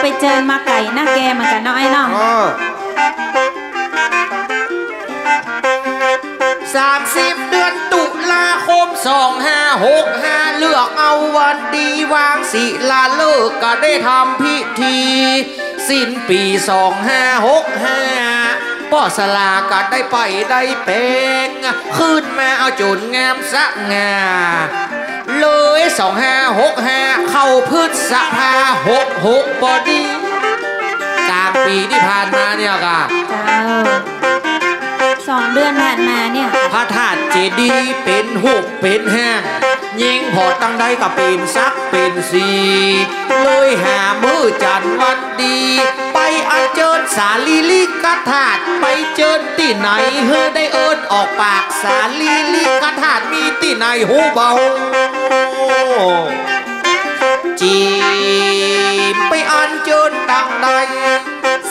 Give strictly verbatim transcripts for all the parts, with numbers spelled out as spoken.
ไปเจิญมาไก๋นักแกเหมือนกั๋นเนาะไอ้เนาะ อ๋อ สามสิบ เดือนตุลาคม สองห้าหกห้า เลือกเอาวันดีวางศิลาฤกษ์ ก็ได้ทำพิธี สิ้นปี๋ สองห้าหกห้า ป้อสลาก็ได้ไปได้แป๋ง ขึ้นมาเอาจ๋นงามสง่า เลย สองห้าหกห้า เข้าพฤษภา หกหก ปอดี ก๋างปี๋ตี้ผ่านมาเนี่ยก่ะ เจ้า สองเดือนผ่านมาเนี่ย พระธาตุเจดีย์เป๋นฮูปเป๋นฮ่าง เย้งผ่อตังใดก็เป๋นสักเป๋นสี เลยหามื้อจั๋นวันดี ไปอัญเจิญสาลีริกธาตุ ไปเจิญตี้ไหน หื้อได้เอิ้นออกปาก สาลีริกธาตุมีตี้ไหน ฮู้เปล่า จีบไปอัญเจิญตังใด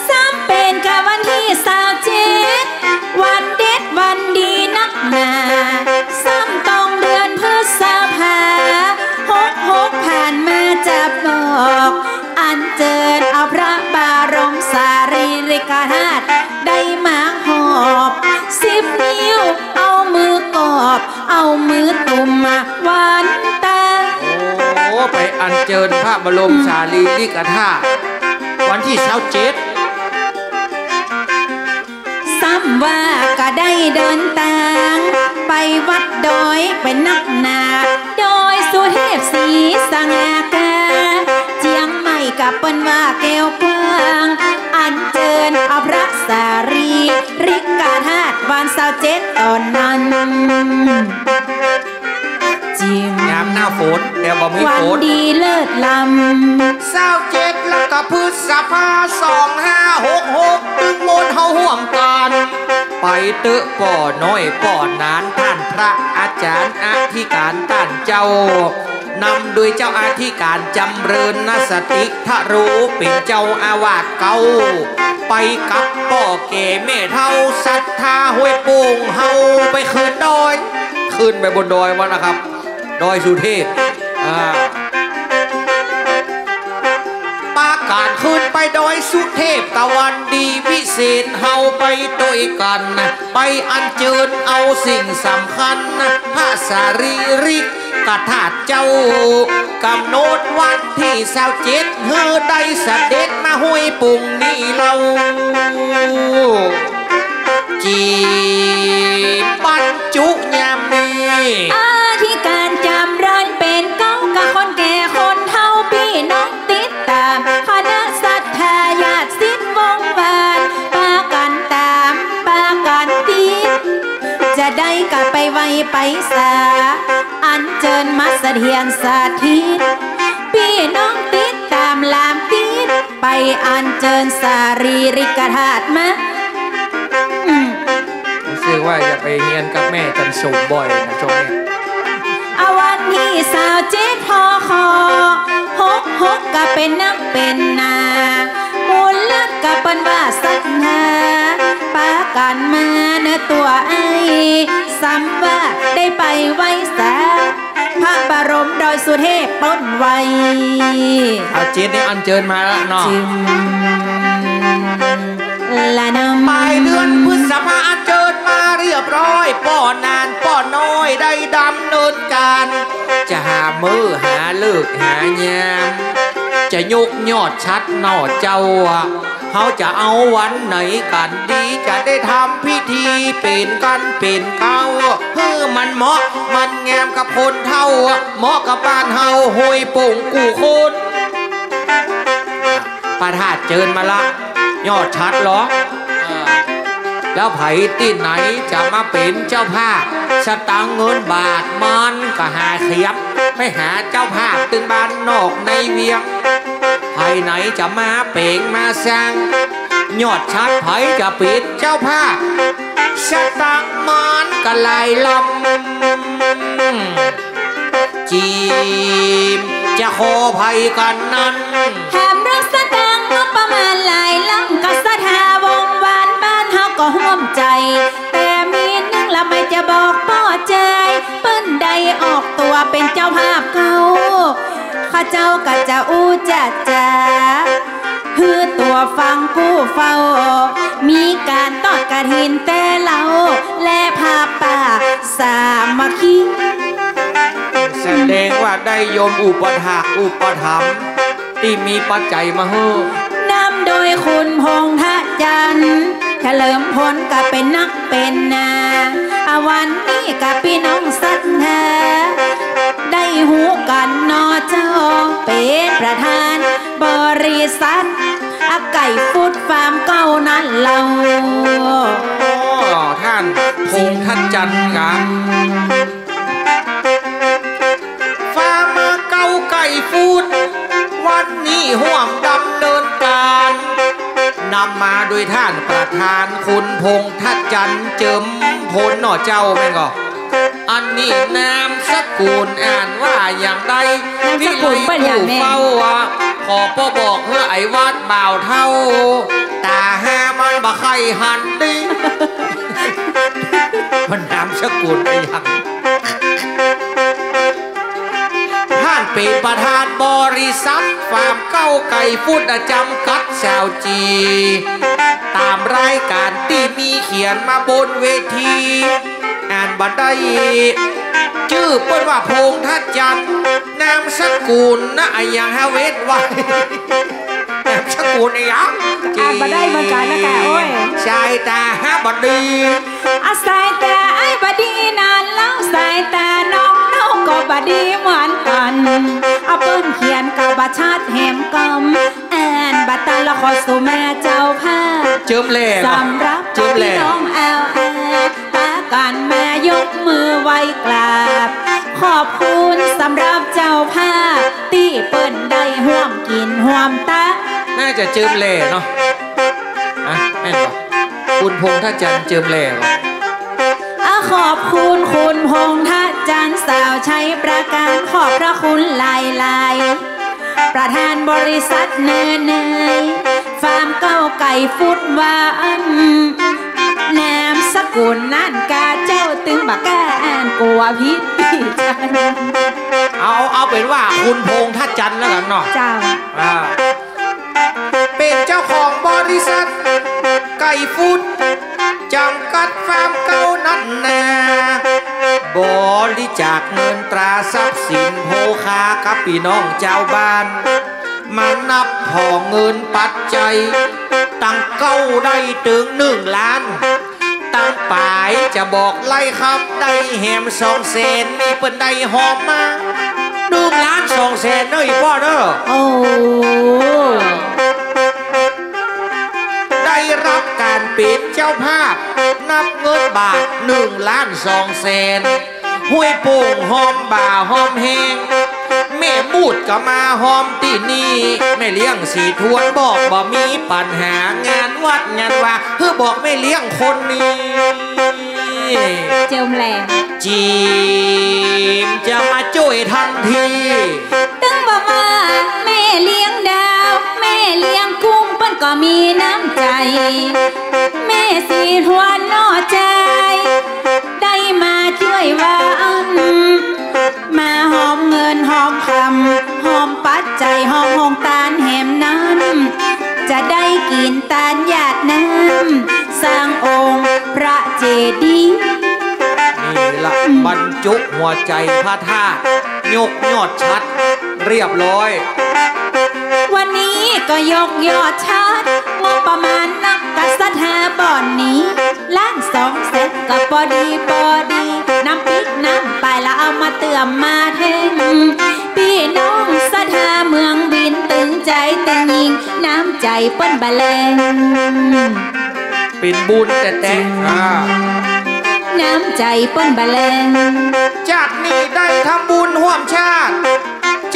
ซ้ำเป๋นกาวันตี้ซาวเจ็ด วันเด็ดวันดีนักหนา ซ้ำตรงเดือนพฤษภา หกหก ผ่านมาจะบอก อัญเจิญเอาพระบรมสารีริกธาตุ ได้มาหอบ สิบ นิ้ว เอามือกอบ เอามือตุ้มมาวันตา โอ้ ไปอัญเจิญพระบรมสารีริกธาตุ วันตี้ซาวเจ็ด ซ้ำว่าก็ได้เดินตาง ไปวัดดอยเป๋นนักหนา ดอยสุเทพศรีสง่ากา เจียงใหม่ก็เปิ้นว่าแก้วกว้าง อัญเจิญเอาพระสารีริกธาตุ วันซาวเจ็ดต๋อนนั้น จิม ยามหน้าฝน แต่บ่มีฝน วันดีเลิศล้ำ ซาวเจ็ดละก็พฤษภา สองห้าหกหก ตึงมนต์เฮาฮ่วมกั๋น ไปเต๊อะป้อน้อยป้อหนาน ต้านพระอาจ๋ารย์อธิก๋ารณ์ ต้านเจ้า นำโดยเจ้าอธิก๋ารย์จำเริญนสติทะโร เป๋นเจ้าอาวาสเก่า ไปกับป้อแก่แม่เฒ่าศรัทธาห้วยโป่ง เฮาไปขึ้นดอย ขึ้นไปบนดอยวัดนะครับ ดอยสุเทพ อ่า ปากั๋นขึ้นไปดอยสุเทพ กาวันดีวิเศษ เฮาไปตวยกั๋น ไปอัญเจิญเอาสิ่งสำคัญ พระสารีริกธาตุเจ้า ก๋ำหนดวันตี้ซาวเจ็ด หื้อได้เสด็จมาห้วยโป่งนี้เล่า จีบรรจุยามนี้ อธิก๋ารย์จำเริญเป๋นเก๊า กับคนแก่คนเฒ่า ปี้น้องติดต๋าม คณะศรัทธาญาติศิษย์วงศ์วาน ปากั๋นต๋าม ปากั๋นติด จะได้ก็ไปไหว้ไปสา อัญเจิญมาเสถียรสถิต ปี้น้องติดต๋ามหลามติด ไปอัญเจิญสารีริกธาตุมา อืม รู้สึกว่าจะไปเฮียนกับแม่จันทร์สุขบ่อยนะช่วงนี้ อาวันตี้ซาวเจ็ด ฮอ คอ หกหก ก็เป๋นนักเป๋นหนา มูลรัฐก็เปิ้นว่าศรัทธา ปากั๋นมาเน่อตั๋วไอ้ ซ้ำว่าได้ไปไหว้สา พระบรมดอยสุเทพเปิ้นไหว้ เอาเจ็ดนี่อัญเจิญมาแล้วเนาะ จิม ละนำ ปลายเดือนพฤษภาอัญเจิญมาเรียบร้อย ป้อหนานป้อน้อยได้ดำเนินก๋าน จะหามื้อหาฤกษ์หายาม จะยกยอดฉัตรเนาะเจ้า เฮาจะเอาวันไหนกั๋นดี จะได้ทำพิธีเป๋นกั๋นเป๋นเก๊า หื้อมันเหมาะมันงามกับคนเฒ่า เหมาะกับบ้านเฮาห้วยโป่งกู้คน พระธาตุเจิญมาละ ยอดฉัตรเหรอ เออ แล้วใผตี้ไหนจะมาเป๋นเจ้าภาพ สตางค์เงินบาทมันก็หาเขียบ ไปหาเจ้าภาพตึงบ้านนอกในเวียง ใผไหนจะมาเป๋งมาสร้าง ยอดฉัตรใผจะเป๋นเจ้าภาพ สตางค์มันก็หลายล้ำ จีมจะขอใผกั๋นนั้น แถมเรื่องสตางค์งบประมาณหลายล้ำ ก็ศรัทธาวงศ์วานบ้านเฮาก็ฮ่วมใจ๋ แต่มีนึ่งละไม่จะบอกป้อจาย เปิ้นได้ออกตั๋วเป๋นเจ้าภาพเก๊า ข้าเจ้าก็จะอู้จะจ๋า ก็ฟังกู้เฝ้า มีก๋านตอดกฐินแต๊เล่า และผ้าป่าสามัคคี แสดงว่าได้โยมอุปถากอุปถัมภ์ตี้มีปัจจัยมาหื้อ นำโดยคุณพงษ์ทะจันทร์ เฉลิมพลก็เป๋นนักเป๋นหน้า อาวันนี้ก็ปี้น้องศรัทธา ได้ฮู้กั๋นเนาะเจ้า เป๋นประธานบริษัท อาไก่ฟุตฟาร์มเก้านั้นเล่า อ๋อ ต้านพงษ์ทะจันทร์กา ฟาร์มเก้าไก่ฟุต วันนี้ฮ่วมดำเนินก๋าน นำมาโดยต้านประธานคุณพงษ์ทะจันทร์ เจิมพลเนาะเจ้า แม่นก่อ อันนี้นามสกุลอ่านว่าอย่างใด นามสกุลเปิ้นอย่างแน่ ตี้ไล่กู้เฝ้าอะ ขอป้อบอกหื้อไอ้วัดบ่าวเฒ่า ต๋าห้ามันบ่ใค่หันดี มันนามสกุลอะหยัง ต้านเป๋นประธานบริษัทฟาร์มเก้าไก่ฟุตจำกัด สาวจี๋ ต๋ามรายก๋านตี้มีเขียนมาบนเวที อ่านบ่ได้ จื้อเปิ้นว่าพงษ์ทะจันทร์ นามสกุลนะอะหยัง หาเวทไว้ นามสกุลอะหยัง อ่านบ่ได้เหมือนกั๋นนะกะ โอ้ย สายต๋าหาบ่ดี อะ สายต๋าอ้ายบ่ดีนั้นเล่า สายต๋าน้องเฮาก็บ่ดีเหมือนกั๋น อะ เปิ้นเขียนก็บ่ชัดแหมกำ อ่านบ่ตันละขอสู่แม่เจ้าภาพ เจิมแหล่ สำหรับ เจิมแหล่ พี่น้องเอาอา ปากั๋นมายกมือไหว้กราบ ขอบคุณสำหรับเจ้าภาพ ตี้เปิ้นได้ฮ่วมกิ๋นฮ่วมตะ น่าจะเจิมแหล่เนาะ อะ แม่นบ่ คุณพงษ์ทะจันทร์เจิมแหล่บ่ อะ ขอบคุณคุณพงษ์ทะจันทร์ สาวชัยประการ ขอบพระคุณหลายๆ ประธานบริษัทเนินเนย ฟาร์มเก้าไก่ฟุตว่าอั้น นามสกุลนั้นกาเจ้าตึงบ่กล้าอ่านกั๋วผิดปี้จัน เอา เอาเป๋นว่าคุณพงษ์ทะจันทร์แล้วกั๋นเนาะ เจ้า อ่า เป๋นเจ้าของบริษัทไก่ฟุต จำกัดฟาร์มเก้านั้นนา บริจาคเงินตราทรัพย์สินโภคากับปี้น้องจาวบ้าน มานับผ่อเงินปัจจัย ตั้งเก้าได้เถิงหนึ่งล้าน ตั้งป๋ายจะบอกไล่คำได้แหมสองแสน นี่เปิ้นได้ฮอมมา หนึ่งล้านสองแสนเน่อ อี่ป้อเน่อ โอ้ ได้ฮับก๋านเป๋นเจ้าภาพ นับเงินบาทหนึ่งล้านสองแสน ห้วยโป่งฮอมบ่าฮอมแฮง แม่มูดก็มาฮอมตี้นี่ แม่เลี้ยงศรีทวนบอกบ่มีปัญหา งานวัดงานวา หื้อบอกแม่เลี้ยงคนนี้ เจิมแหล่ จีมจะมาจ้วยตันที ตึงบ่ว่าแม่เลี้ยงดาว แม่เลี้ยงกุ้ง เปิ้นก็มีน้ำใจ๋ แม่ศรีทวนเนาะจาย ได้มาจ้วยว่าอั้น มาฮอมเงินฮอมคำ ฮอมปัจจัย ฮอมฮงตานแหมนั้น จะได้กิ๋นตานหยาดน้ำ สร้างองค์พระเจดีย์ นี่ละ บรรจุหัวใจ๋พระธาตุ ยกยอดฉัตร เรียบร้อย วันนี้ก็ยกยอดฉัตร งบประมาณนักกษัตริย์หาบ่อนนี้ ล้านสองแสนก็ปอดีปอดี น้ำปิ๊กน้ำป๋ายละเอามาเติมมาแถม ปี้น้องศรัทธาเมืองวินตึงใจ๋ตึงยิ่ง น้ำใจ๋เปิ้นบ่แลง เป๋นบุญแต๊ๆ อ่า น้ำใจ๋เปิ้นบ่แลง จากนี้ได้ทำบุญฮ่วมชาติ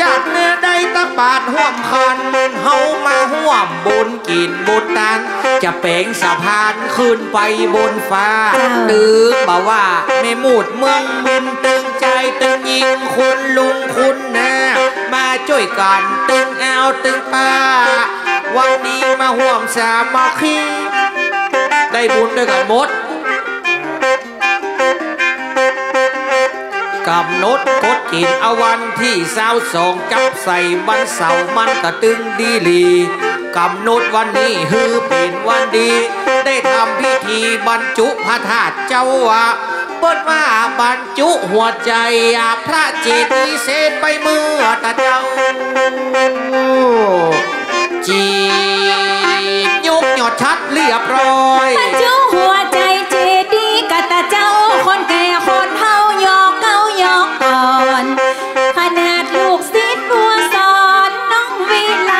จากนี้ได้ตักบาตรฮ่วมขัน เฮามาฮ่วมบุญกิ๋นบุญตาน จะแป๋งสะพานขึ้นไปบนฟ้า เจ้า ตึงบ่ว่าแม่มูดเมืองวินตึงใจ๋ตึงยิ่ง คุณลุงคุณน้า มาจ้วยกั๋นตึงอาวตึงป้า วันนี้มาฮ่วมสามัคคี ได้บุญตวยกั๋นหมด ก๋ำหนดกฐินเอาวันตี้ซาวสอง จับใส่วันเสาร์มันก็ตึงดีหลี ก๋ำหนดวันนี้หื้อเป๋นวันดี ได้ทำพิธีบรรจุพระธาตุเจ้าว่า เปิ้นว่าบรรจุหัวใจ๋พระเจดีย์เสร็จไปเมื่อตะเจ้า จีบยกยอดฉัตรเรียบร้อย บรรจุหัวใจ๋เจดีย์กะตะเจ้า คนแก่คนเฒ่ายอกเก๊ายอกก่อน ขนาดลูกศิษย์ผู้สอนน้องวิไล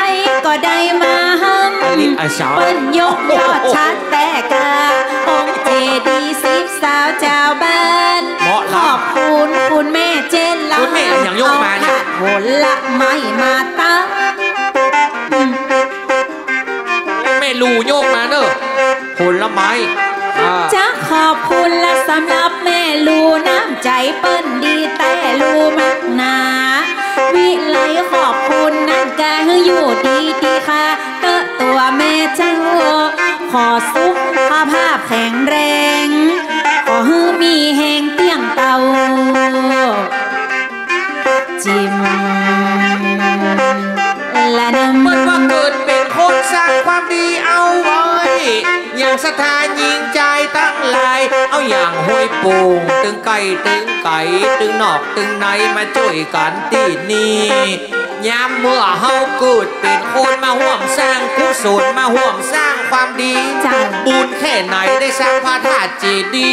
ก็ได้มาห้ำ อันนี้อาสา เปิ้นยกยอดฉัตรแต่กา องค์เจดีย์สิบสาวจาวบ้าน เหมาะนะ ขอบคุณคุณแม่เจนลา คุณแม่อย่างยกมาเนี่ย เอาผลไม้มาตั้ง แม่ลูยกมาเนอะ ผลไม้ อ่า จะขอบคุณละสำหรับแม่ลูน้ำใจ๋เปิ้นดีแต๊ลูมักหนา วิไลขอบคุณนั่นกาหื้ออยู่ดีตี้ค่ะ เต๊อะตั๋วแม่เจ้า ขอสุขภาพแข็งแรง ขอหื้อมีแฮงเตี้ยงเต๊า จิม ละนำ เปิ้นว่าเกิดเป๋นคนสร้างความดีเอาไว้ อย่างศรัทธาญิงจายตังหลาย เอาอย่างห้วยโป่ง ตึงใก้ตึงไก๋ ตึงนอกตึงในมาจ้วยกั๋นตี้นี่ ยามเมื่อเฮาเกิดเป๋นคนมาฮ่วมสร้างกุศล มาฮ่วมสร้างความดี เจ้า บุญแค่ไหนได้สร้างพระธาตุเจดี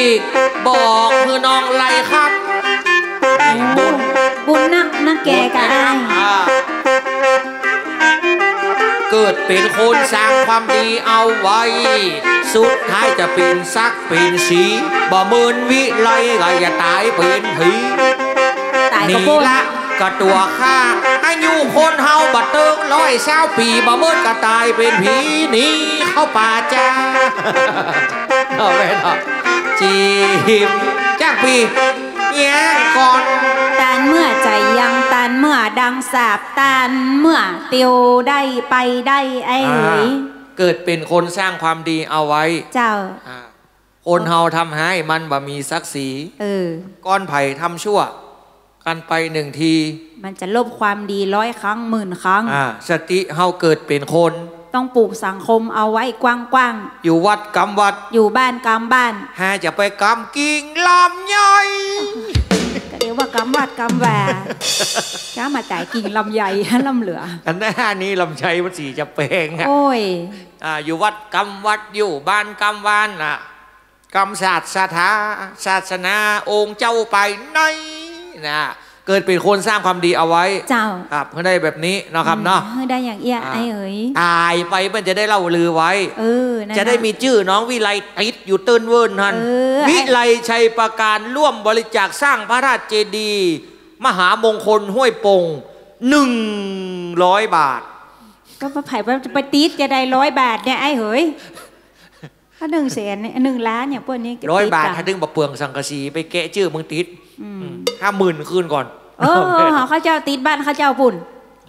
ย์ บอกหื้อน้องไลครับ บุญ บุญนักนะแกกะอ้าย อ่า เกิดเป๋นคนสร้างความดีเอาไว้ สุดท้ายจะเป๋นสักเป๋นสี บ่เหมือนวิไลก็จะต๋ายเป๋นผี ต๋ายก็โป้น นี่ละกะตั๋วข้า อายุคนเฮาบ่เติงร้อยซาวปี๋ บ่เหมือนกะต๋ายเป๋นผีหนีเข้าป่าจ้า เอาแม่เนาะ จีบจ้างปี๋ แย้งก่อน ต้านเมื่อใจ๋ยัง ต้านเมื่อดังสาป ต้านเมื่อเตียวได้ไปได้ ไอ้เหย อ่า เกิดเป๋นคนสร้างความดีเอาไว้ เจ้า อ่า คนเฮาทำฮ้ายมันบ่มีศักดิ์ศรี เออ ก่อนใผทำชั่วกั๋นไปนึ่งที มันจะลบความดีร้อยครั้งหมื่นครั้ง อ่า สติเฮาเกิดเป๋นคน ต้องปลูกสังคมเอาไว้กว้างๆ อยู่วัดกำวัด อยู่บ้านกำบ้าน หาจะไปกำกิ่งลำไย ก็เรียกว่ากำวัดกำวา จ้ามาต๋ายกิ่งลำไย ลำเหลือ อันนั้นนี่ลำไยมันสีจะแปงอะ โอ้ย อ่า อยู่วัดกำวัด อยู่บ้านกำบ้านน่ะ กำศาสนา ศาสนาองค์เจ้าไปไหนนะ เกิดเป๋นคนสร้างความดีเอาไว้ เจ้า ครับ หื้อได้แบบนี้เนาะครับเนาะ อืม หื้อได้อย่างเอี้ย อ่า ไอ้เหย ต๋ายไปมันจะได้เล่าลือไว้ เออ นั่นน่ะ จะได้มีจื้อน้องวิไลติดอยู่เติ้นเวิ้นหั้น เออ วิไลชัยประการร่วมบริจาคสร้างพระธาตุเจดีย์มหามงคลห้วยโป่ง หนึ่งร้อยบาท ก็ไป ไป ไปติดจะได้ร้อยบาทเนี่ย ไอ้เหย ก็หนึ่งแสนเนี่ย หนึ่งล้านเนี่ย พวกนี้ก็ ร้อยบาท ติดกัน ถ้าถึงบ่เปลืองสังกะสี ไปแกะจื้อมึงติด อืม อืม ห้าหมื่นคืนก่อน เออ เขาเจ้าติดบ้านเขาเจ้าปุ้น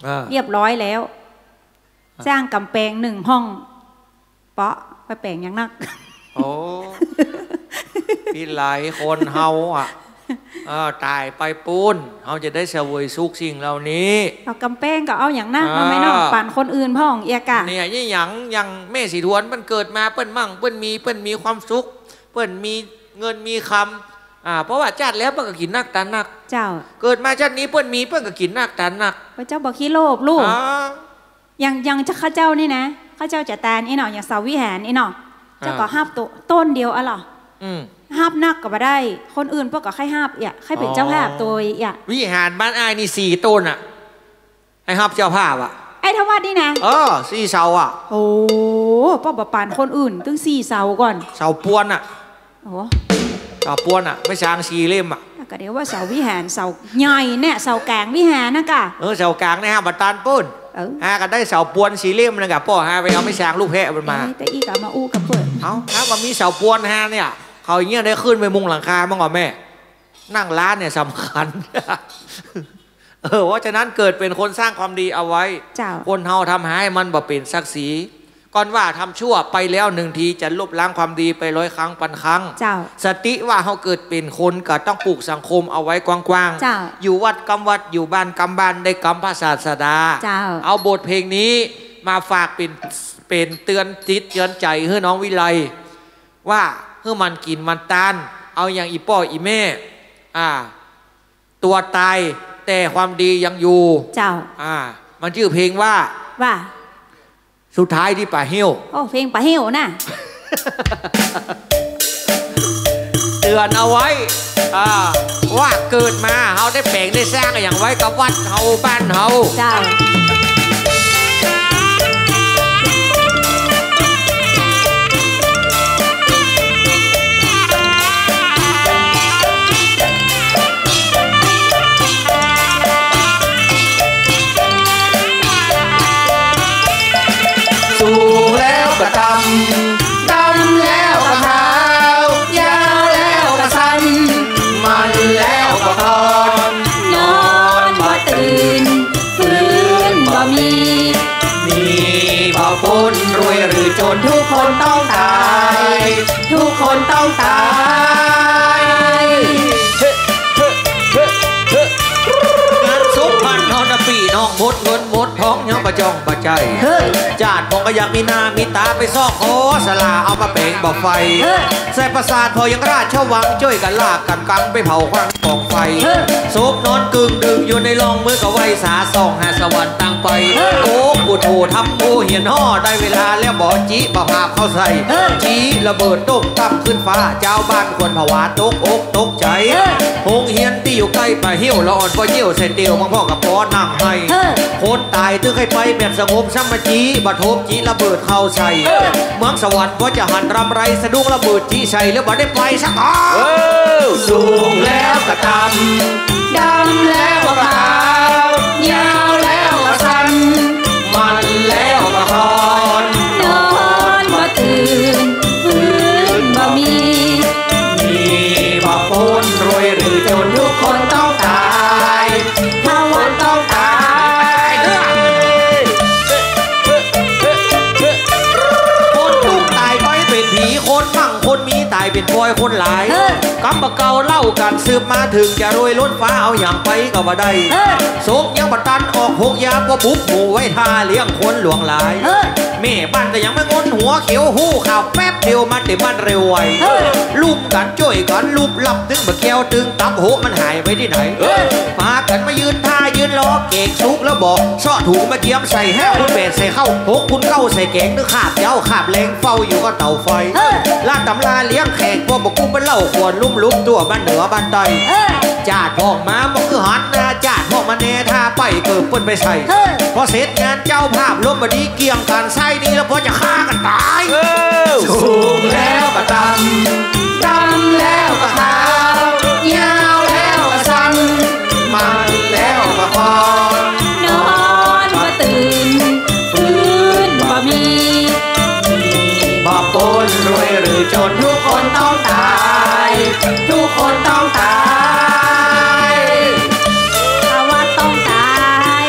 อ่า เรียบร้อยแล้ว อ่า สร้างก๋ำแปงหนึ่งห้อง เปาะ ไปแป๋งอย่างนัก โอ้ พี่หลายคนเฮาอะ เออ ต๋ายไปปู้น เฮาจะได้เสวยสุขสิ่งเหล่านี้ เอาก๋ำแปงก็เอาอย่างนัก อ่า มาไหมน้อง ปันคนอื่นพ่องเอียกะ เนี่ย อย่าง อย่างแม่ศรีทวน เปิ้นเกิดมา เปิ้นมั่ง เปิ้นมี เปิ้นมีความสุข เปิ้นมีเงินมีคำ อ่า เพราะว่าจาติแล้วเปิ้นก็กิ๋นนักตานนัก เจ้า เกิดมาจาตินี้เปิ้นมี เปิ้นก็กิ๋นนักตานนัก พระเจ้าบ่ขี้โลภลูก อ่า อย่าง อย่างข้าเจ้านี่นะ ข้าเจ้าจะตานอี้เนาะ อย่างเสาวิหารอี้เนาะ เจ้าก็ อ่า ฮับโต โต้นเดียวอะเหรอ อืม ฮับนักก็บ่ได้ คนอื่นเปิ้นก็ใค่ฮับเอี้ย ใค่เป๋นเจ้าภาพโตเอี้ย อ๋อ วิหารบ้านอ้ายนี่สี่โต้นอะ ใค่ฮับเจ้าภาพอะ ไอ้ทวัดนี่นะ เออ สี่เสาอะ โอ้ เปิ้นบ่ปานคนอื่น ตึงสี่เสาก่อน เสาปวนอะ โอ้ เสาปวนอะ ไม้สางสี่เล่มอะ ก็เดี๋ยวว่าเสาวิหาร เสาใหญ่เนี่ย เสากลางวิหารนะกะ เออ เสากลางเนี่ย ห้าบ่ตานปู้น เออ ห้าก็ได้เสาปวนสี่เล่มนะกะ ป้อห้าไปเอาไม้สางลูกแพะมันมา เอ้ย แต่อี้ก็เอามาอู้กับเปิ้น เอ้า ถ้าว่ามีเสาปวนห้าเนี่ย เขาอย่างเงี้ยได้ขึ้นไปมุงหลังคามั่งก่อแม่ นั่งร้านเนี่ยสำคัญ เออ เพราะฉะนั้นเกิดเป๋นคนสร้างความดีเอาไว้ เจ้า คนเฮาทำฮ้ายมันบ่เป๋นศักดิ์ศรี ก่อนว่าทำชั่วไปแล้วหนึ่งที จะลบล้างความดีไปร้อยครั้งปันครั้ง เจ้า สติว่าเฮาเกิดเป๋นคนก็ต้องปลูกสังคมเอาไว้กว้างๆ เจ้า อยู่วัดกำวัด อยู่บ้านกำบ้าน ได้กำพระศาสดา เจ้า เอาบทเพลงนี้ มาฝากเป๋น เป๋นเตือนจิตเตือนใจ๋หื้อน้องวิไล ว่าหื้อหมั่นกิ๋นหมั่นตาน เอาอย่างอี่ป้ออี่แม่ อ่า ตั๋วต๋ายแต่ความดียังอยู่ เจ้า อ่า มันจื้อเพลงว่า ว่า สุดท้ายตี้ป๋าเหี้ยว โอ้ เพลงป๋าเหี้ยวนะ เตือนเอาไว้ อ่า ว่าเกิดมาเฮาได้แป๋งได้สร้างอะหยังไว้กับวัดเฮาบ้านเฮา เจ้า สูงแล้วก็ต่ำ ดำแล้วก็ขาว ยาวแล้วก็สั้น มันแล้วก็คอน นอนบ่ตื่น ฟื้นบ่มี มีบ่ป๊นรวยหรือจน ทุกคนต้องต๋าย ทุกคนต้องต๋าย เฮ้ เฮ้ เฮ้ เฮ้ งานศพบ้านเฮานะปี้น้อง หมดเงินหมดทองยังบ่จ่องบ่ใจ๊ เฮ้ จาดพ่องก็อยากมีหน้ามีต๋า ไปซอกขอสลาเอามาแป๋งบ่าไฟ เฮ้ ใส่ปราสาทพ่อยังราชวัง จ้วยกั๋นลากกั๋นกัง ไปเผาควันกองไฟ เฮ้ ศพนอนกึ่งดึงอยู่ในล่อง เมือก็ไหว้สาส่องหาสวรรค์ตางไป เฮ้ โอ้ พุทโธ ธัมโม เหียนฮ้อ ได้เวลาแล้วบ่ จิบ่าผาบเข้าใส่ เฮ้ จิระเบิดโต้งตั้มขึ้นฟ้า จาวบ้านควรผวา ตกอกตกใจ๋ เฮ้ โฮงเฮียนตี้อยู่ใก้ป๋าเหี้ยว ละอ่อนบ่เยี่ยวใส่เตียว บางพ่อกับปอนั่งไห้ เฮ้ คนต๋ายตึงใค่ไปแบบสงบ ซ้ำมาจิบ่าทบ จิระเบิดเข้าใส่ เฮ้ เมืองสวรรค์บ่จะหันรำไร สะดุ้งระเบิดจิใส่ แล้วบ่ได้ไปสักที เออ สูงแล้วก็ต่ำ ดำแล้วก็ขาว ยาวแล้วก็สั้น มันแล้วก็คอน นอนบ่ตื่น ฟื้นบ่มี มีบ่ป๊นรวยหรือจน ทุกคนต้องต๋าย ทุกคนต้องต๋าย คนตุ๊กข์ต๋ายไปเป๋นผี คนมั่งคนมีต๋ายเป๋นปอยคนหลาย เออ กำบ่าเก่าเล่ากั๋นสืบมา เถิงจะรวยล้นฟ้าเอาหยังไปก็บ่ได้ เออ ศพยังบ่ตันออกหกยาม ก็บุกหมู่ไว้ท่าเลี้ยงคนหลวงหลาย เออ แม่บ้านก็ยังบ่งน หัวเขียวฮู้ข่าวแป๊บเดียว มาเต๋มบ้านเร็วไว เออ ลุ่มกั๋นจ้วยกั๋นลุบลับ ตึงบ่าแก้วตึงตับ โห มันหายไปตี้ไหน เออ ปากั๋นมายืนท่ายืนรอ แก๋งสุกแล้วบ่ เซาะถุงมาเจียมใส่ ห้าคูณแปดใส่ข้าว หกคูณเก้าใส่แก๋ง นึ่งคาบเจ๊าคาบแลง เฝ้าอยู่ก็เต๋าไฟ เออ ละต๋ำราเลี้ยงแขก บ่ บ่กุ้มเปิ้นเล่าขวัญ ลุ่มๆ ตั๋วบ้านเหนือบ้านใต้ เออ จาดพ่องมาบ่คือหันหน้า จาดพ่องมาแน่ท่าไป เกิบเปิ้นไปใส่ เออ พอเสร็จงานเจ้าภาพลมบ่ดี เกี่ยงกั๋นใส่นี่แล้วพอจะฆ่ากั๋นต๋าย เออ สูงแล้วก็ต่ำ ดำแล้วก็ขาว ยาวแล้วก็สั้น มันแล้วก็คอน นอนบ่ตื่น ฟื้นบ่มี มีบ่ป๊นรวยหรือจน ทุกคนต้องต๋าย ทุกคนต้องต๋าย ภาวะต้องต๋าย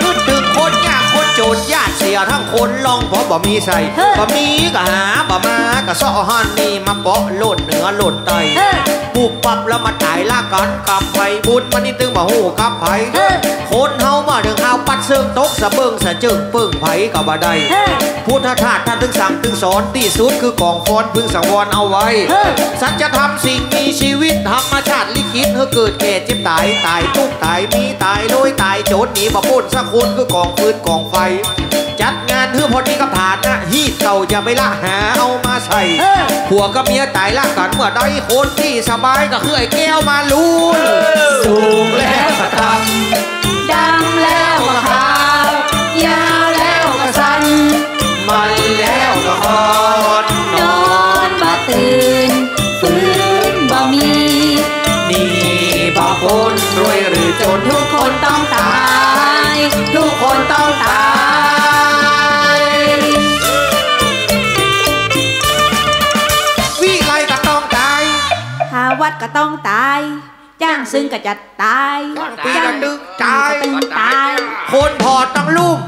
นึกเถิงคนยากคนจน ญาติเสียทั้งคน ล่องเพราะบ่มีใส่ เฮ้อ บ่มีก็หาบ่มา ก็เซาะหันนี่มาเปาะโลดเหนือโลดใต้ เฮ้อ ปุ๊บปั๊บแล้วมาต๋ายละกั๋น กรรมใผบุญมันนี่ตึงบ่ฮู้กับใผ เฮ้อ คนเฮามาเถิงคราวปัดเซิงตก สะเบิ่งสะเจิงเปิ้งใผก็บ่ได้ เฮ้อ พุทธทาสต้านตึงสั่งตึงสอน ตี้สุดคือกองฟอน พึงสังวรเอาไว้ เฮ้อ สัจธรรมสิ่งมีชีวิต ธรรมชาติลิขิต หื้อเกิดแก่เจ็บต๋าย ต๋ายตุ๊กข์ต๋ายมี ต๋ายรวยต๋ายจน หนีบ่ป๊นสักคน คือกองฟืนกองไฟ จัดงานหื้อพอดีกับฐานะ ฮีตเก่าอย่าไปละหาเอามาใส่ เออ ผัวกับเมียต๋ายละกั๋นเมื่อใด คนตี้สบายก็คือไอ้แก้วมาลูน เออ สูงแล้วก็ต่ำ ดำแล้วก็ขาว ยาวแล้วก็สั้น มันแล้วก็คอน นอนบ่ตื่น ฟื้นบ่มี มีบ่ป๊นรวยหรือจน ทุกคนต้องต๋าย ทุกคนต้องต๋าย วิไลก็ต้องต๋าย หาวัดก็ต้องต๋าย จ้างซึ่งก็จะต๋าย จ้างปีก็ตึงต๋าย ตึงต๋าย คนผ่อตังลุ่ม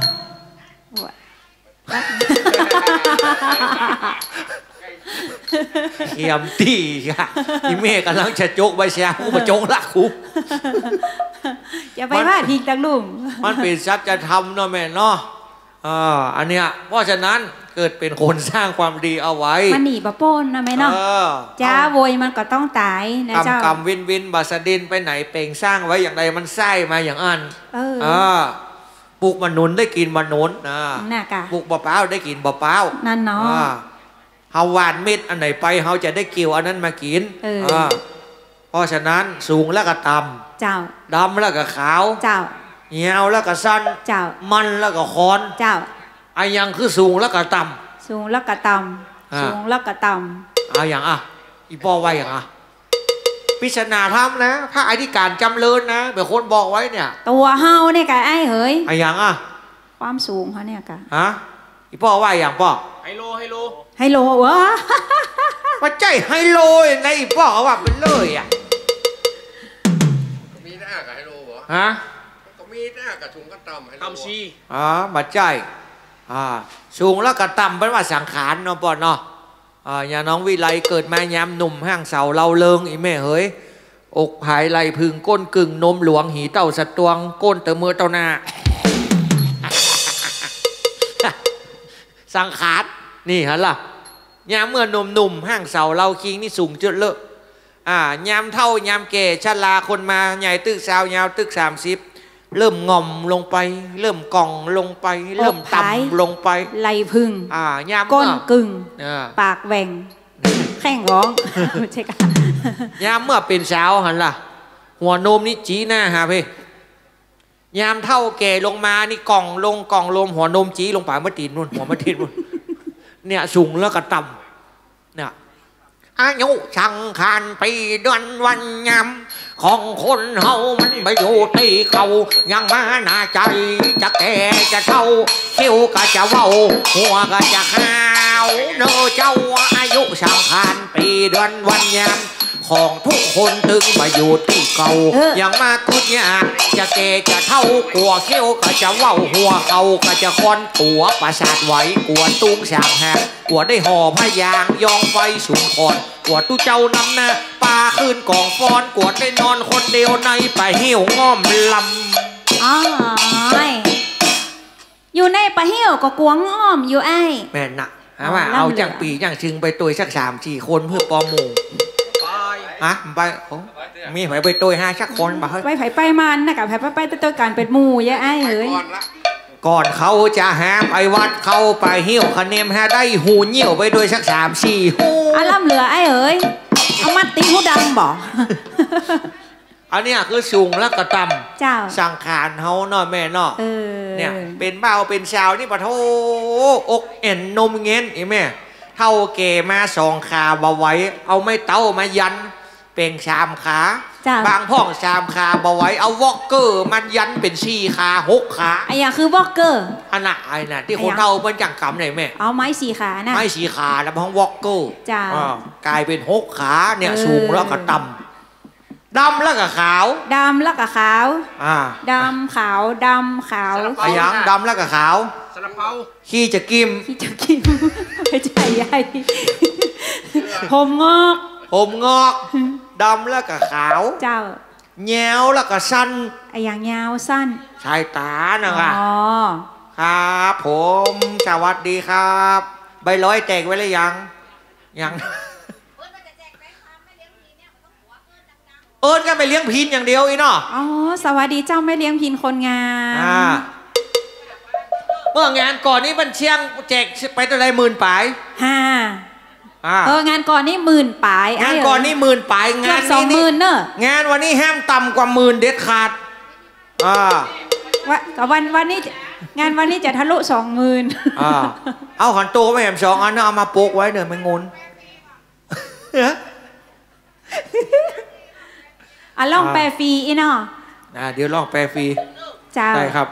เขียมตี้อะ อีแม่ก่ำลังจะจกใบเสีย กูบ่จกละกู จะไปว่าทิ้งตังลุ่ม มันเป๋นสัจธรรมเนาะแม่เนาะ อ่า อันเนี้ย เพราะฉะนั้นเกิดเป๋นคนสร้างความดีเอาไว้ มันหนีบ่ป๊นนะแม่เนาะ เออ จ๊าโวยมันก็ต้องต๋ายนะเจ้า กำกำวินวินบ่าสะดินไปไหน เป๋งสร้างไว้อย่างใดมันใส้มาอย่างอั้น เออ อ่า ปลูกบ่าหนุนได้กิ๋นบ่าหนุนนะ น่ะกะ ปลูกบ่าป๊าวได้กิ๋นบ่าป๊าว นั่นเนาะ อ่า เฮาหว่านเม็ดอันไหนไป เฮาจะได้เกี่ยวอันนั้นมากิ๋น เออ อ่า เพราะฉะนั้นสูงแล้วก็ต่ำ เจ้า ดำแล้วก็ขาว เจ้า ยาวแล้วก็สั้น เจ้า มันแล้วก็คอน เจ้า อะหยังคือสูงแล้วก็ต่ำ สูงแล้วก็ต่ำ อ่า สูงแล้วก็ต่ำ เอาหยังอะ อี่ป้อว่าหยังอะ ปริศนาธรรมนะ พระอธิการจำเริญนะ เป๋นคนบอกไว้เนี่ย ตั๋วเฮาเนี่ยกะไอ้เหย อะหยังอะ ความสูงเฮาเนี่ยกะ ฮะ อี่ป้อว่าหยังป้อ ไฮโล ไฮโล ไฮโล เว้อ บ่ใจ้ไฮโลนะ อี่ป้อว่าไปเลยอะ ก็มีแต่กะไฮโลเหรอ ฮะ ก็มีแต่กะสูงกะต่ำ ไฮโล ต่ำสี่ อ๋อ บ่ใจ้ อ่า สูงแล้วก็ต่ำ เปิ้นว่าสังขารเนาะป้อเนาะ อ่า อย่างน้องวิไลเกิดมายามหนุ่ม ฮ่างเสาเลาเริง อี่แม่เหย อกผายไหล่ผึ่ง ก้นกึ่งนมหลวง หีเต้าสะตวง ก้นเต้าเมือเต้าหน้า สังขาร นี่หันล่ะ ยามเมื่อหนุ่มๆ ฮ่างเสาเลาคิงนี่สูงเจิดเลอะ อ่า ยามเฒ่ายามแก่ชราคนมา ใหญ่ตึกซาวยาวตึกสามสิบ เริ่มง่อมลงไป เริ่มก่องลงไป เริ่มต่ำลงไป อกผาย ไหล่ผึ่ง อ่า ยามเมื่อ ก้นกึ่ง อ่า ปากแหว่ง แข้งฮ้อง ใจ้กะ ยามเมื่อเป๋นสาวหันล่ะ หัวนมนี่จี๊หน้าหาเพ ยามเฒ่าแก่ลงมานี่ก่องลง ก่องลง หัวนมจี๊ลงป๋ายมะตี๋นนู่น หัวมะตี๋นนู่น เนี่ยสูงแล้วก็ต่ำ เนี่ย อายุสังขารปีเดือนวันยาม ของคนเฮามันบ่อยู่ตี้เก่า ยังมาหน้าใจ๋จะแก่จะเฒ่า คิ้วก็จะเว้า หัวก็จะขาว เน่อเจ้า อายุสังขารปีเดือนวันยาม ของทุกคนตึงบ่อยู่ตี้เก่า เออ ยังมากุดยาก จะแก่จะเฒ่า กั๋วคิ้วก็จะเว้า หัวเข่าก็จะคอน กั๋วประสาทไหว กั๋วตุงสามหาง กั๋วได้ห่อผ้ายาง ย้องไฟสุมขอน กั๋วตุ๊เจ้านำหน้า ปาขึ้นก๋องฟ้อน กั๋วได้นอนคนเดียวในป่าหิ้วง่อมลำ อ้าย อยู่ในป่าหิ้วก็กั๋วง่อมอยู่ไอ้ แม่นนะ หาว่า อ๋อ เอา ล่ำเหลือ จั้งปี้จั้งชึงไปตวยสักสามสี่คนเปื้อปอหมู่ ไป ฮะ ไป โอ้ มีใผไปตวยหาสักคนบ่เฮ้ย ไปใผไปมันนะกะ ใผไปไปตวยกั๋นเป๋นหมู่ยะไอ้เหย ก่อนละ ก่อนเขาจะหาไปวัด เขาไปหิ้วคะเนมหาได้หูเยี่ยวไปตวยสักสามสี่หู อ่ะ ล่ำเหลือไอ้เหย เอามัดติดหูดำบ่ อันเนี้ยคือสูงแล้วก็ต่ำ เจ้า สังขารเฮาเนาะแม่เนาะ เออ เนี่ย เป๋นบ่าวเป๋นสาวนี่ปะโถ อกแอ่นนมแง่น อีแม่ เฒ่าแก่มาสองขาบ่ไหว เอาไม้เต๊ามายัน เป๋นสามขา เจ้า บางพ่องสามขาบ่ไหว เอาวอล์กเกอร์มายันเป๋นสี่ขาหกขา อะหยังคือวอล์กเกอร์ อันน่ะ ไอ้น่ะ ตี้คนเฒ่าเปิ้นจั่งกำไหนแม่ เอาไม้สี่ขาน่ะ ไม้สี่ขาแล้วฮ้องวอล์กเกอร์ เจ้า อ่า ก๋ายเป๋นหกขา เนี่ย เออ สูงแล้วก็ต่ำ ดำแล้วก็ขาว ดำแล้วก็ขาว อ่า ดำขาว ดำขาว ซาลาเปา อะหยัง ดำแล้วก็ขาว ซาลาเปา ขี้จะกิ่ม ขี้จะกิ่ม ไม่ใช่ยาย ผมงอก ผมงอก ดำแล้วก็ขาว เจ้า ยาวแล้วก็สั้น อะหยังยาวสั้น สายต๋านะกะ อ๋อ ครับผม สวัสดีครับ ใบลอยแตกไว้แล้วยัง ยัง เอิ้นกั๋นไปเลี้ยงพิณอย่างเดียวอี้เนาะ อ๋อ สวัสดีเจ้าแม่เลี้ยงพิณคนงาม อ่า เมื่องานก่อนนี่มันเสี้ยงแจกไปเต้าใด หมื่นป๋าย ห้า อ่า เออ งานก่อนนี่หมื่นป๋าย งานก่อนนี่หมื่นป๋าย เกือบ งานนี้นี่ สองหมื่นเนอะ งานวันนี้ห้ามต่ำกว่าหมื่นเด็ดขาด อ่า วะ วัน วันนี้ งานวันนี้จะทะลุสองหมื่น อ่า เอาขันโตกมาแหมสองอันนะ เอามาปกไว้เน่อ ไม่งน อ่ะ ลองแปลฟรีอี้เนาะ อ่า เดี๋ยวลองแปลฟรี เจ้า ได้ครับ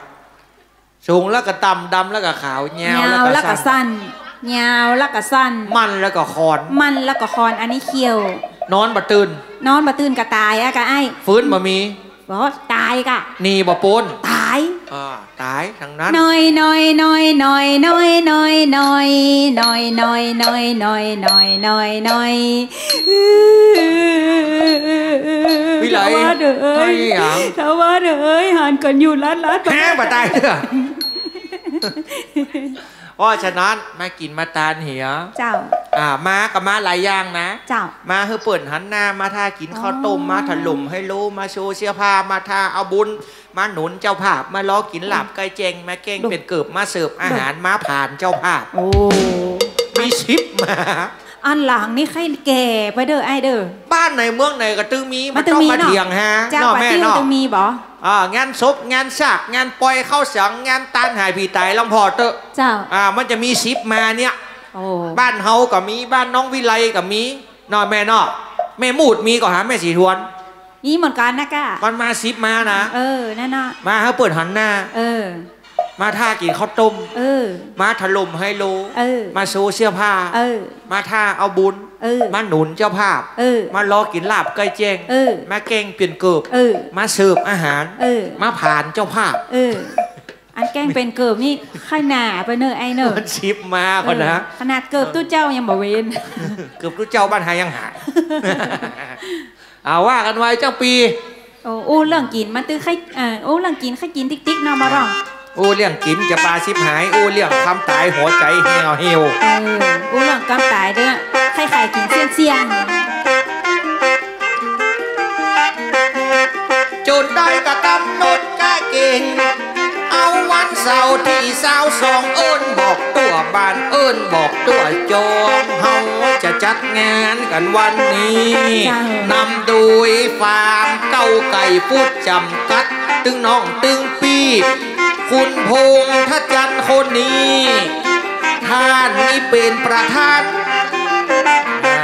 สูงแล้วก็ต่ำ ดำแล้วก็ขาว ยาวแล้วก็สั้น ยาวแล้วก็สั้น มันแล้วก็คอน มันแล้วก็คอน อันนี้เขี้ยว นอนบ่ตื่น นอนบ่ตื่นก็ต๋ายอะกะไอ้ ฟื้นบ่มี บ่ต๋ายกะ หนีบ่ป๊น ต๋าย อ่า ต๋ายตังนั้น น้อย น้อย วิไล ท้าวาสเอ๋ย ไม่หยัง ท้าวาสเอ๋ย หันกั๋นอยู่ลัดๆ แฮะ บ่ต๋ายเตื้อ เพราะฉะนั้นมากิ๋นมาตานเหีย เจ้า อ่า มาก็มาหลายอย่างนะ เจ้า มาหื้อเปิ้นหันหน้า มาถ้ากิ๋นข้าวต้ม อ๋อ มาถล่มไฮโล มาโชว์เสื้อผ้า มาถ้าเอาบุญ มาหนุนเจ้าภาพ มารอกิ๋นลาบไก่แจ้ง มาแกล้งเป๋นเกิบ มาเสิร์ฟอาหาร มาผ่านเจ้าภาพ โอ้ มีสิบมา อันหลังนี่ใค่แก่ไปเด้อไอ้เด้อ บ้านไหนเมืองไหนก็ตึงมี บ่ต้องมาเถียงหา เจ้า เนาะ แม่เนาะ ตึงมีบ่ อ่า งานศพ งานสาก งานปอยเข้าสัง งานตานหายผีต๋ายลำผ่อเต๊อะ เจ้า อ่า มันจะมีสิบมาเนี่ย โอ้ บ้านเฮาก็มี บ้านน้องวิไลก็มี เนาะแม่เนาะ แม่มูดมีก่อหา แม่ศรีทวน มีเหมือนกั๋นนะก้า มันมาสิบมานะ เออ นั่นน่ะ มาหื้อเปิ้นหันหน้า เออ มาถ้ากิ๋นข้าวต้ม เออ มาถล่มไฮโล เออ มาโชว์เสื้อผ้า เออ มาถ้าเอาบุญ เออ มาหนุนเจ้าภาพ เออ มารอกิ๋นลาบไก่แจ้ง เออ มาแกล้งเป๋นเกิบ เออ มาเสิร์ฟอาหาร เออ มาผ่านเจ้าภาพ เออ อันแกล้งเป๋นเกิบนี่ใค่หนาไปเน่อไอ้เน่อ มันสิบมาก่อนนะ เออ ขนาดเกิบตุ๊เจ้ายังบ่เว้น เกิบตุ๊เจ้าบ้านหายังหา อ่า ว่ากั๋นไว้จั้งปี้ โอ้ อู้เรื่องกิ๋นมาตื้อใค่ เอ่อ อู้เรื่องกิ๋นใค่กิ๋นติ๊กๆ เนาะ บ่าวร้อง อู้เรื่องกิ๋นจะปาฉิบหาย อู้เรื่องความต๋ายหัวใจ๋เหี่ยวเหี่ยว เออ อู้เรื่องความต๋ายเด้อ ใค่ๆ กิ๋นเสี้ยงๆ จนได้กำหนดกะเกณฑ์ เอาวันเสาร์ตี้ซาวสอง เอิ้นบอกตั้วบ้าน เอิ้นบอกตั้วจอง เฮาจะจัดงานกั๋นวันนี้ เจ้า นำโดยฟาร์มเก้าไก่ฟู้ดจ๋ำกัด ตึงน้องตึงปี้ คุณพงษ์ทะจันทร์คนนี้ ต้านนี้เป๋นประธาน อ่า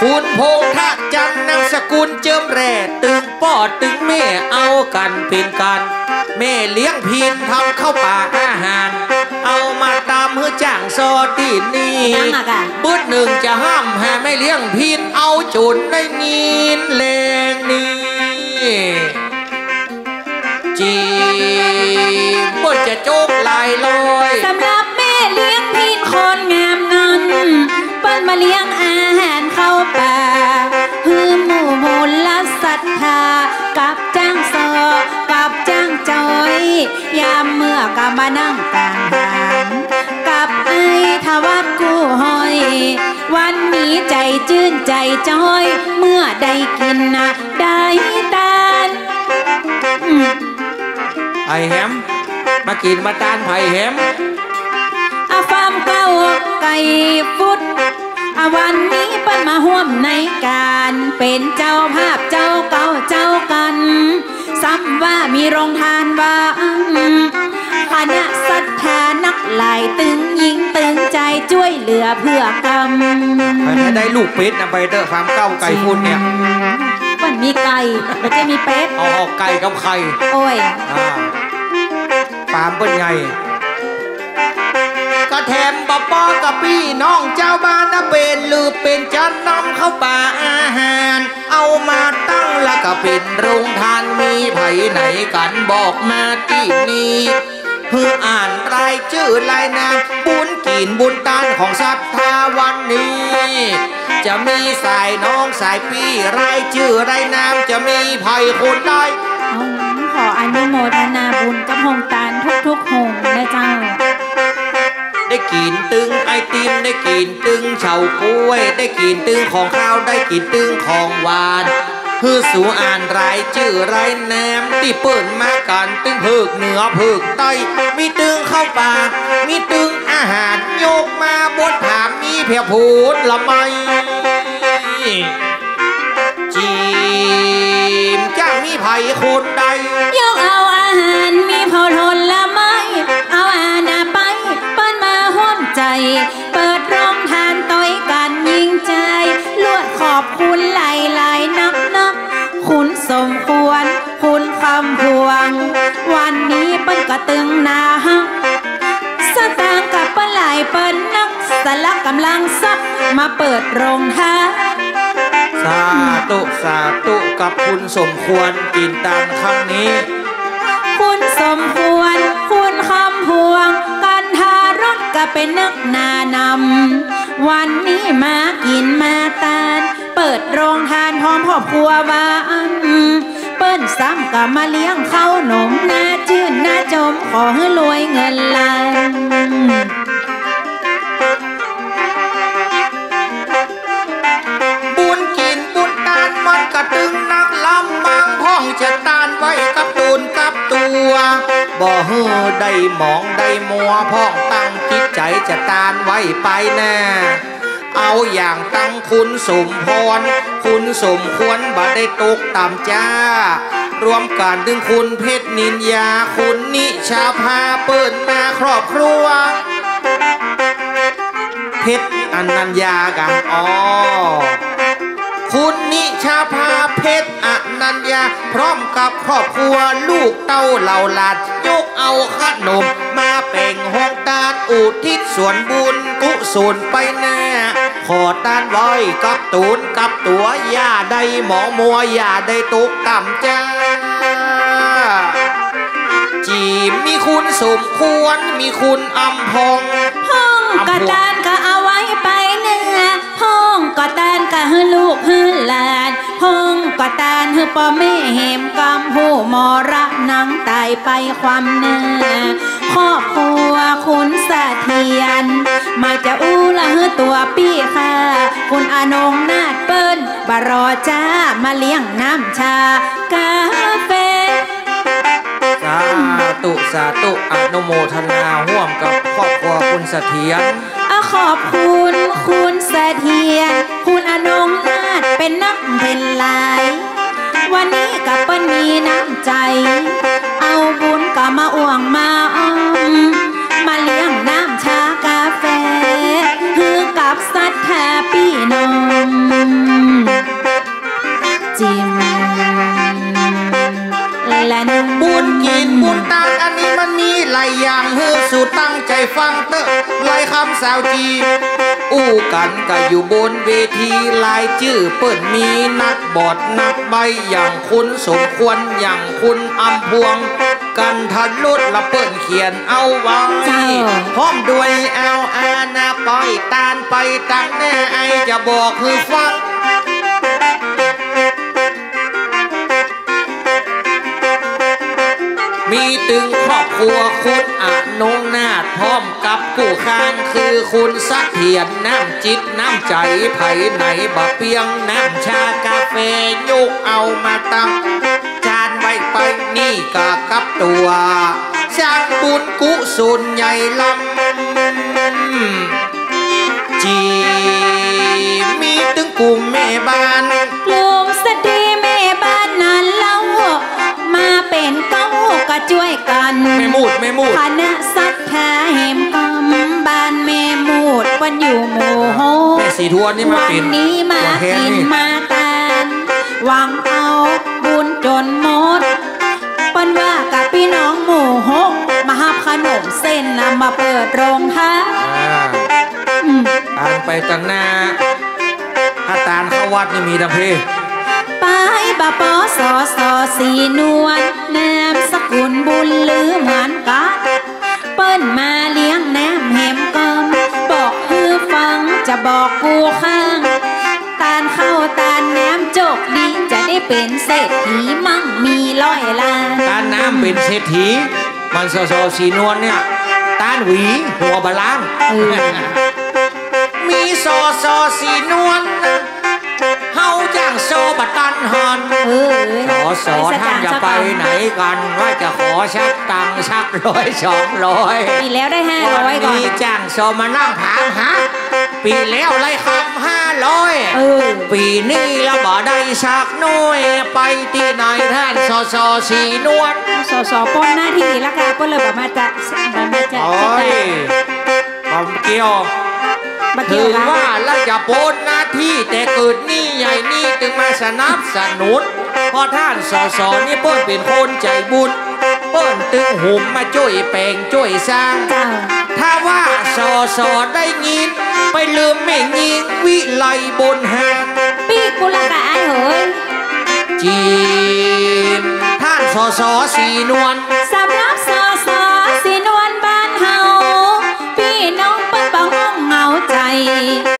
คุณพงษ์ทะจันทร์ นามสกุลเจิมแร่ ตึงป้อตึงแม่เอากั๋นเป๋นกั๋น แม่เลี้ยงพิณฑ์ทำข้าวป๋าอาหาร เอามาตำหื้อจ้างซอตี้นี่ ยังอะกะ บึดนึ่งจะห้ามหาแม่เลี้ยงพิณฑ์เอาจนได้ยินแลงนี้ จี๋ เปิ้นจะโจ๊กหลายร้อย สำหรับแม่เลี้ยงพิณฑ์คนงามนั้น เปิ้นมาเลี้ยงอาหารข้าวป๋า หื้อหมู่มวลศรัทธา กับจ้างซอ กับจ้างจอย ยามเมื่อก็มานั่งตางหาง กับไอ้ทวัฒน์กู้ฮ้อย วันนี้ใจ๋จื้นใจ๋จ้อย เมื่อได้กิ๋นนะ ได้ตาน อืม ไผแหม มากิ๋นมาตานไผแหม อาฟาร์มเก้าไก่ฟู้ด อาวันนี้เปิ้นมาฮ่วมในก๋าน เป๋นเจ้าภาพเจ้าเก่าเจ้ากั๋น ซ้ำว่ามีโรงทานว่าอั้น คณะศรัทธานักหลายตึงหยิ่งตึงใจ๋จ้วยเหลือเพื่อกั๋น ใผได้ลูกเป็ดนะไปเต๊อะ ฟาร์มเก้าไก่ฟู้ดเนี่ย เปิ้นมีไก่ บ่ใจ้มีเป็ด เอา เอาไก่กับไข่ โอ้ย อ่า ฟาร์มเปิ้นใหญ่ ก็แถมบ่ปอกับปี้น้องจาวบ้านนะ เป๋นลือเป๋นจานนำข้าวป๋าอาหาร เอามาตั้งแล้วก็เป๋นโรงทาน มีใผไหนกั๋นบอกมาตี้นี่ หื้ออ่านรายจื้อรายนาม บุญกิ๋นบุญตานของศรัทธาวันนี้ จะมีสายน้องสายปี้ รายจื้อรายนาม จะมีใผคนใด อ๋อ ขออนุโมทนาบุญกับโฮงตานทุกๆ โฮงนะเจ้า ได้กิ๋นตึงไอติม ได้กิ๋นตึงเฉาก๊วย ได้กิ๋นตึงของคาว ได้กิ๋นตึงของหวาน หื้อสูอ่านรายจื้อรายนาม ตี้เปิ้นมากั๋นตึงเผิกเหนือเผิกใต้ มีตึงข้าวป๋า มีตึงอาหาร ยกมาบ่ถาม มีเปียงผลไม้ จี๋ จะมีใผคนใด ยกเอาอาหาร มีผลไม้ เอาอาหารไป เปิ้นมาฮ่วมใจ๋ เปิดโรงทานตวยกั๋นยิ่งใจ๋ ลวดขอบคุณหลายๆ นักๆ คุณสมควร คุณคำพวง วันนี้เปิ้นก็ตึงหนาฮัก สตางค์กับเปิ้นหลาย เปิ้นนักสละก๋ำลังทรัพย์ มาเปิดโรงทาน สาธุ สาธุ กับคุณสมควร กิ๋นตานครั้งนี้ คุณสมควร คุณคำพวง กัณฑารสก็เป๋นนักหน้านำ วันนี้มากิ๋นมาตาน เปิดโรงทานพร้อมครอบครัวว่าอั้น ปิ้นซ้ำก็มาเลี้ยงข้าวหนม หน้าจื้นหน้าจม ขอหื้อรวยเงินล้าน บุญกิ๋นบุญตานมันก็ตึงนักล้ำ มั่งพ่องจะตานไว้กับตูนกับตั๋ว บ่หื้อได้หมองได้มัว พ่องตั้งจิตใจ๋จะตานไว้ไปหน้า เอาอย่างตังคุณสมพร คุณสมควรบ่ได้ตกต่ำจ้า รวมกั๋นตึงคุณเพชรนิญญา คุณนิชาภา เปิ้นมาครอบครัว เพชรอนัญญาก่ะ อ๋อ คุณนิชาภา เพชรอนัญญา พร้อมกับครอบครัว ลูกเต้าเหล่าหลาน ยกเอาขนมมาแป๋งโฮงตาน อุทิศส่วนบุญกุศลไปหน้า ขอตานไว้กับตูนกับตั๋ว อย่าได้หมองมัว อย่าได้ตกต่ำจ้า จี๋มีคุณสมควร มีคุณอำพอง พ่องก็ตานก็เอาไว้ไปหน้า พ่องก็ตานก็หื้อลูกหื้อหลาน พ่องก็ตานหื้อป้อแม่แหมกำ ฮู้มรณะต๋ายไปความหน้า ครอบครัวคุณเสถียร มาจะอู้ละหื้อตั๋วปี้ข้า คุณอนงนาถเปิ้นบ่รอจ้า มาเลี้ยงน้ำชากาแฟ สาธุ สาธุ อนุโมทนาฮ่วมกับครอบครัวคุณเสถียร อะ ขอบคุณคุณเสถียร คุณอนงนาถ เป๋นนักเป๋นหลาย วันนี้ก็เปิ้นมีน้ำใจ๋ เอาบุญก็มาอ้วงมาอ้อม มาเลี้ยงน้ำชากาแฟ หื้อกับศรัทธาปี้น้อง จิ๋มและนะ บุญกิ๋นบุญตานอันนี้มันมีหลายอย่าง หื้อสูตั้งใจ๋ฟังเต๊อะ ลายคำสาวจีน อู้กั๋นก็อยู่บนเวที ลายจื้อเปิ้นมีนักบอดนักใบ้ อย่างคุณสมควร อย่างคุณอำพวง กันทะลุละเปิ้นเขียนเอาไว้ เจ้า พร้อมด้วยเอาอาณาไป ตานไปตังหน้า ไอจะบอกหื้อฟัง มีตึงครอบครัวคุณอนงนาถ พร้อมกับกู้ข้างคือคุณเสถียร น้ำจิตน้ำใจ๋ ไผไหนบ่เปียง น้ำชากาแฟ ยกเอามาตั้ง จานไว้ไปนี่ก็กับตั๋ว สร้างบุญกุศลใหญ่ล้ำ จี๋มีตึงกลุ่มแม่บ้าน กลุ่มสตรีแม่บ้านนั้นเล่า มาเป๋นเก๊าก็จ้วยกั๋น แม่มูด แม่มูด คณะศรัทธาแหมกำ บ้านแม่มูด เปิ้นอยู่หมู่หก แม่ศรีทวนนี่มาเป๋น วันนี้มากิ๋นมาตาน หวังเอาบุญจ๋นหมด เปิ้นว่ากับปี้น้องหมู่หก มาฮับขนมเส้นนะ มาเปิดโฮงทาน อ่า อืม ตานไปตังหน้า ถ้าตานเข้าวัดนี่มีตังเพ ไปบ่ปอ สอ สอ ศรีนวล นามสกุลบุญลือเหมือนกั๋น เปิ้นมาเลี้ยงน้ำแหมกำ บอกหื้อฟังจะบอกกู้ข้าง ตานข้าวตานน้ำโจคดี จะได้เป๋นเศรษฐีมั่งมีร้อยล้าน ตานน้ำเป๋นเศรษฐี มัน สอ สอ ศรีนวลเนี่ย ตานหวีหัวบ่าล้าน เออ มี สอ สอ ศรีนวล เฮาจ้างซอบ่ตันหัน เออ สอ สอ ท่านจะไปไหนกั๋น ว่าจะขอสักตังค์สักร้อยสองร้อย ปี๋แล้วได้ห้าร้อยก่อน วันนี้จ้างซอมานั่งถามหา ปี๋แล้วไล่คำห้าร้อย เออ ปี๋นี้ละบ่ได้สักหน้อย ไปตี้ไหนท่าน สอ สอ ศรีนวล สอ สอ ป๊นหน้าตี้ละก่ะ ก็เลยบ่มาจะ บ่มาจะ โอ้ย บ่เกี่ยว บ่เกี่ยว เถิงว่าละจะป๊นหน้าตี้ แต่เกิดนี่ใหญ่นี่ตึงมาสนับสนุน เพราะท่าน สอ สอ นี่เปิ้นเป๋นคนใจ๋บุญ เปิ้นตึงหุมมาจ้วยแป๋งจ้วยสร้าง เจ้า ถ้าว่า สอ สอ ได้ยิน ไปลืมแม่ญิงวิไลบนหาด ปี๊กปุระกะอายเหย จี๋ม ท่าน สอ สอ ศรีนวล ส